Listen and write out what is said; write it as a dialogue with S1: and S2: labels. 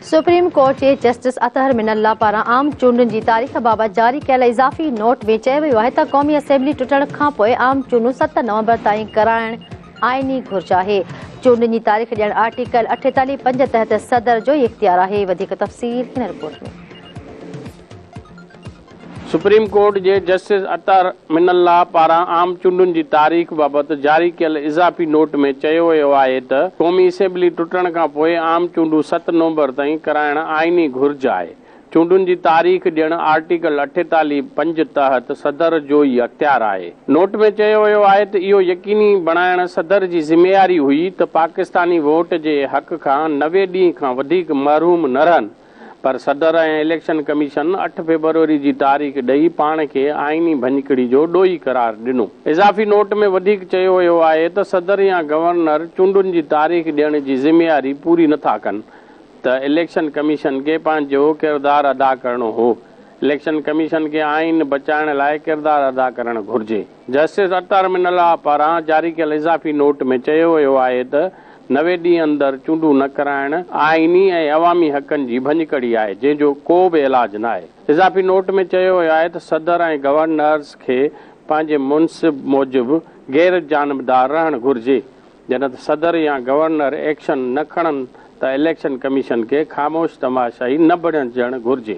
S1: Supreme court جي justice Athar من الله پاران عام چونڊن جي تاريخ بابت جاري ڪيل اضافي نوٽ ۾ چيو ويو آهي ته قومي اسيمبلي ٽٽڻ کانپوء عام چونڊون 7 نومبر تائين ڪرائڻ آئيني گهرج آهي. چونڊن جي تاريخ ڏيڻ آرٽيڪل 48 5 تحت صدر جو ئي اختيار آهي. وڌيڪ تفصيل هن رپورٽ ۾.
S2: سپريم ڪورٽ جي جسٽس اطهر من الله پاران عام چونڊن جي تاريخ بابت جاري ڪيل اضافي نوٽ ۾ چيو ويو آهي ته قومي اسيمبلي ٽٽڻ کانپوء عام چونڊون 7 نومبر تائين ڪرائڻ آئيني گهرج آهي، چونڊن جي تاريخ ڏيڻ آرٽيڪل 48 5 تحت صدر جو ئي اختيار آهي. نوٽ ۾ چيو ويو آهي ته اهو يقيني بڻائڻ صدر جي ذميواري هئي ته پاڪستاني ووٽ جي حق کان 90 ڏينهن کان وڌيڪ محروم نه رهن. پر صدر ۽ اليڪشن ڪميشن 8 فيبروري جي تاريخ ڏئي پاڻ کي آئيني ڀڃڪڙي جو ڏوهي قرار ڏنو. اضافي نوٽ ۾ وڌيڪ چيو ويو آهي ته صدر يا گورنر چونڊن جي تاريخ ڏيڻ جي ذميواري پوري نٿا ڪن ته اليڪشن ڪميشن کي پنهنجو ڪردار ادا ڪرڻو هو، اليڪشن ڪميشن کي آئين بچائڻ لاء ڪردار ادا ڪرڻ گهرجي. جسٽس اطهر من الله پاران جاري ڪيل اضافي نوٽ ۾ چيو ويو آهي ته 90 ڏينهن اندر چونڊون نه ڪرائڻ آئيني ۽ عوامي حقن جي ڀڃڪڙي آهي جنهن جو ڪو به علاج ناهي. اضافي نوٽ ۾ چيو ويو آهي ته صدر ۽ گورنرز کي پنهنجي منصب موجب غير جانبدار رهڻ گهرجي جڏهن ته صدر يا گورنر ايڪشن نه کڻن ته اليڪشن ڪميشن کي خاموش تماشائي نه بڻجڻ گهرجي.